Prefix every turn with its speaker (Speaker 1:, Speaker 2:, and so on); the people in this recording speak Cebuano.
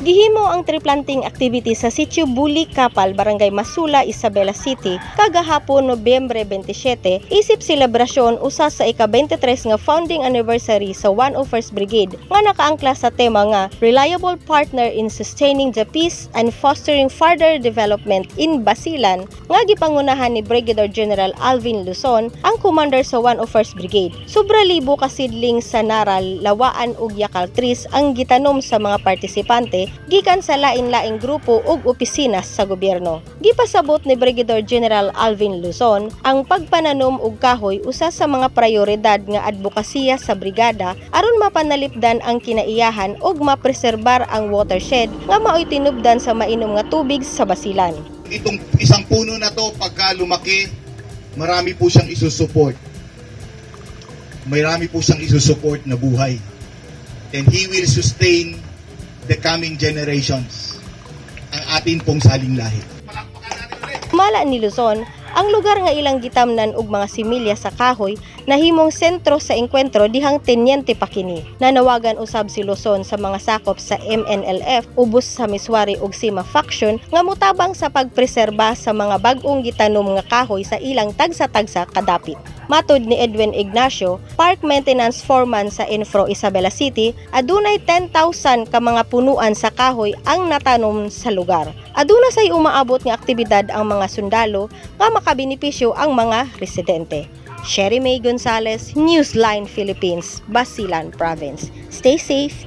Speaker 1: Gihimo ang tree planting activity sa Sitio Buli Kapal, Barangay Masula, Isabela City, kagahapon, Nobyembre 27, isip selebrasyon usa sa ika-23 nga founding anniversary sa 101st Brigade nga nakaangkla sa tema nga "Reliable Partner in Sustaining the Peace and Fostering Further Development in Basilan", nga gipangunahan ni Brigadier General Alvin Luzon, ang commander sa 101st Brigade. Sobra libo ka seedling sa naral, lawaan ug yakal trees ang gitanom sa mga partisipante gikan sa lain-laing grupo ug opisina sa gobyerno. Gipasabot ni Brigadier General Alvin Luzon, ang pagpananom og kahoy usa sa mga prioridad nga adbokasiya sa brigada aron mapanalipdan ang kinaiyahan ug mapreserbar ang watershed nga maoy tinubdan sa mainom nga tubig sa Basilan.
Speaker 2: Itong isang puno na to, pagka lumaki, marami po siyang isusupport. Marami po siyang isusupport na buhay. And he will sustain the coming generations. Ang atin pong saling lahi.
Speaker 1: Mala ni Luzon, ang lugar nga ilang gitamnan og mga similya sa kahoy nahimong sentro sa engkwentro dihang tenyente pa kini. Nanawagan usab si Luzon sa mga sakop sa MNLF ubos sa Misuari ug Sima faction nga motabang sa pagpreserba sa mga bag-ong gitanom nga kahoy sa ilang tagsa-tagsa kadapit. Matod ni Edwin Ignacio, Park Maintenance Foreman sa Infro Isabela City, adunay 10,000 ka mga punuan sa kahoy ang natanom sa lugar. Aduna say umaabot nga aktibidad ang mga sundalo nga makabenepisyo ang mga residente. Sherry May Gonzalez, Newsline Philippines, Basilan Province. Stay safe.